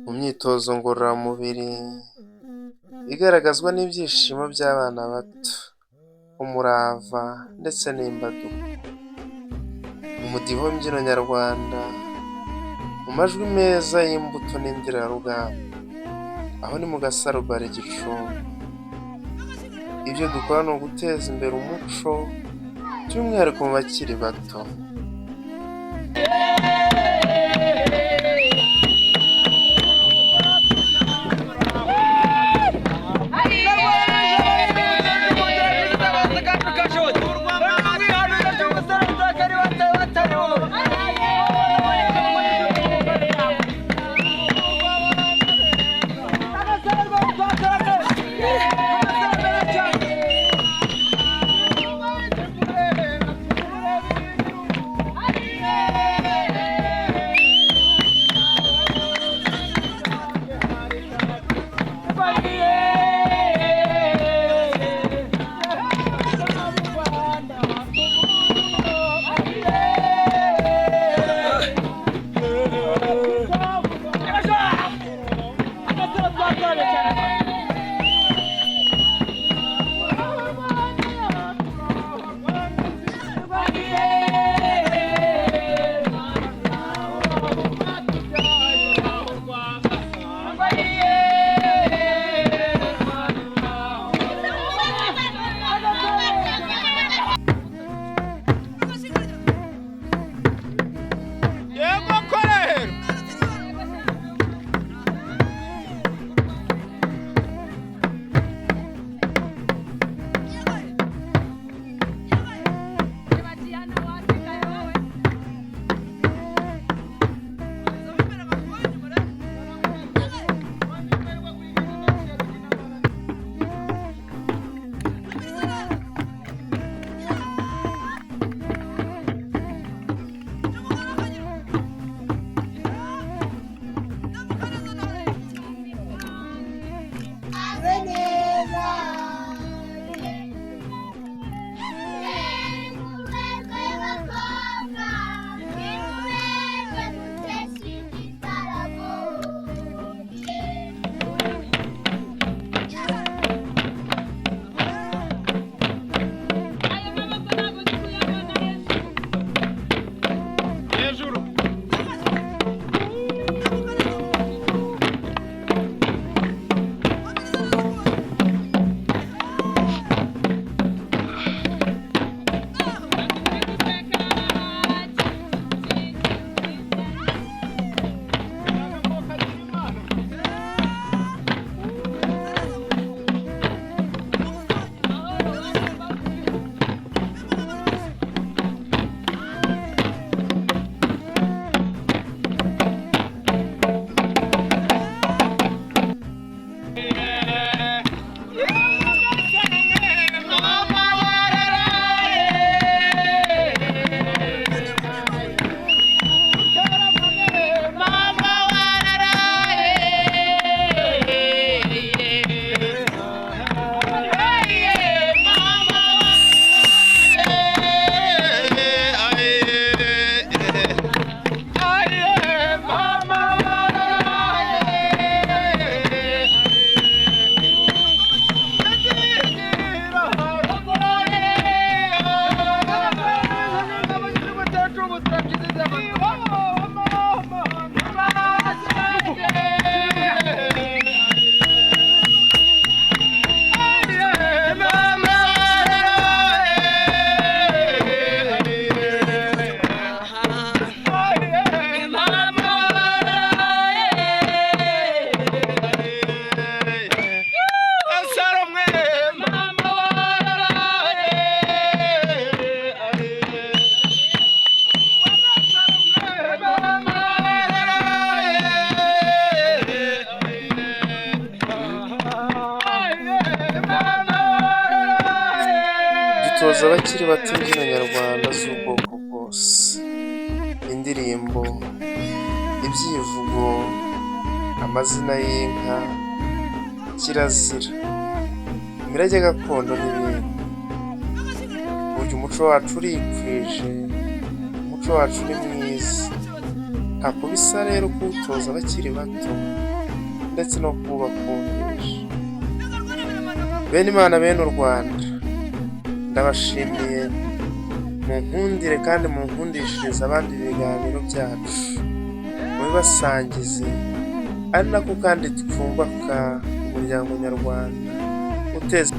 Mu myitozo ngororamubiri igaragazwa n'ibyishimo by'abana bato, umurava ndetse n'imbaduko, umudiho w'imbyino nyarwanda, mu majwi meza y'imbuto n'indirarugamba, aho ni mu Gasaro Bar i Gicumbi, ibyo dukora ni uguteza imbere umuco by'umwihariko mu bakiri bato. Yego korero. Hejuru. Dutoza abakiri bato imbyino nyarwanda z'ubwoko bwose, indirimbo, ibyivugo, amazina y'inka, kirazira, imirage gakondo n'ibindi. Burya umuco wacu urikwije. Umuco wacu ni mwiza, ntako bisa rero kuwutoza abakiri bato ndetse no kuwubakundisha. Bene Imana, bene u Rwanda, ndabashimiye. Munkundire kandi munkundishirize abandi ibiganiro byacu, mubibasangize, ari nako kandi twubaka umuryango nyarwanda uteza